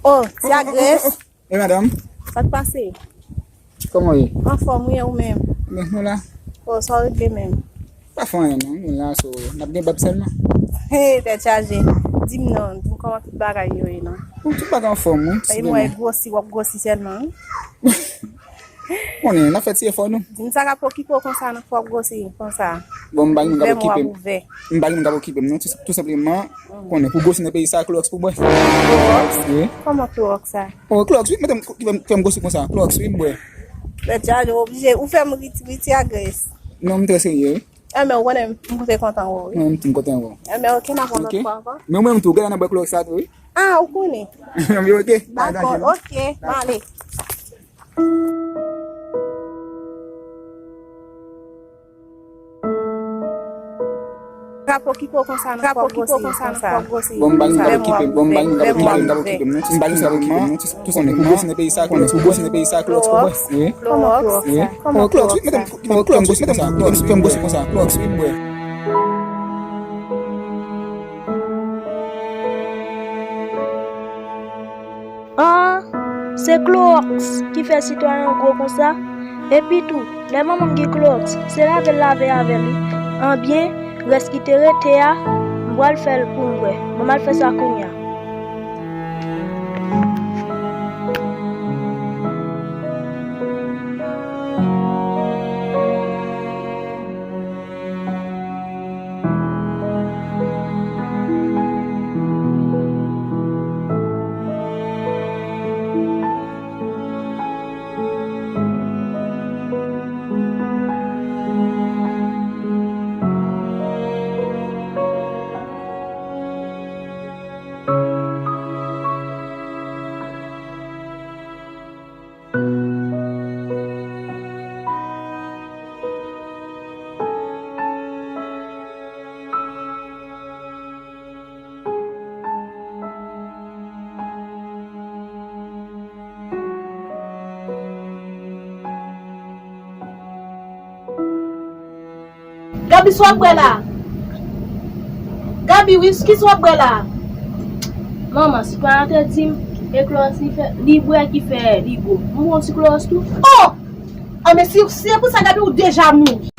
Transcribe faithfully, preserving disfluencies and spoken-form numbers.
Oh, ti agres. E madanm? Sa k pase? Kòman w ye? Anfòm, wi, ou menm? Ebyen, nou la. Oh, sa w regle menm? Pa fè anyen, non. Nou la, so, n ap gen bab sèlman. Hey, tèt chaje. Di m non, di m kòman tout bagay yo ye, non? Ou tout bagay anfòm, wi. Ay, mwen gwosi, w ap gwosi sèlman, wi. Konnen, n ap fè ti efò, non. Di m sa k ap okipe w konsa, non, fò w gwosi konsa. Bon, m pa gen moun k ap okipe m. M pa gen moun k ap okipe m, non. Tou, tou senpleman, konnen, pou gwosi nan peyi sa, klowòks pou bwè. Klowòks? Wi. Kòman klowòks sa? Oh, klowòks, wi, madanm, ki fè m, fè m gwosi konsa. Klowòks, wi, m bwè. Tèt chaje, ou oblije, ou fè m ri, ri ti agres. Non, m trè serye, wi. Enben, ou konnen m te kontan wè w, wi. Mwen menm tou, m kontan wè w. Enben, oke, n ap wè lòt fwa ankò. Men ou menm tou, ou genlè nan bwè klowòks la tou, wi. Ah, ou konnen. Ah, men oke, pa danje, non. Dakò, oke, m ale. K ap okipe w konsa, non, fò w gwosi konsa. Bon, m pa gen moun k ap okipe m, bon, m pa gen moun k ap okipe m, non. M pa gen moun k ap okipe m, non. Tou senpleman, pou gwosi nan peyi sa, konnen, pou gwosi nan peyi sa, klowòks pou bwè. Wi. Klowòks? Wi. Oh, klowòks, wi, madanm, ki fè m gwosi konsa, klowòks, ki fè m gwosi konsa, klowòks, wi, m bwè. An, se klowòks ki fè sitwayen an gwo konsa. Epi tou, lè manman m gen klowòks, se lave l lave avè l, wi. Anbyen, rès ki te rete a, m pral fè l pou m bwè. Ban m al fè sa kounye a. Gaby, sa w ap bwè la? Gaby, wi, kisa w ap bwè la? Manman, sitwayen an te di m, e klowòks li fè, li bwè ki fè li gwo. M pran yon ti klowòks tou. Oh! Ah, men si, si se pou sa, Gaby, ou deja mouri.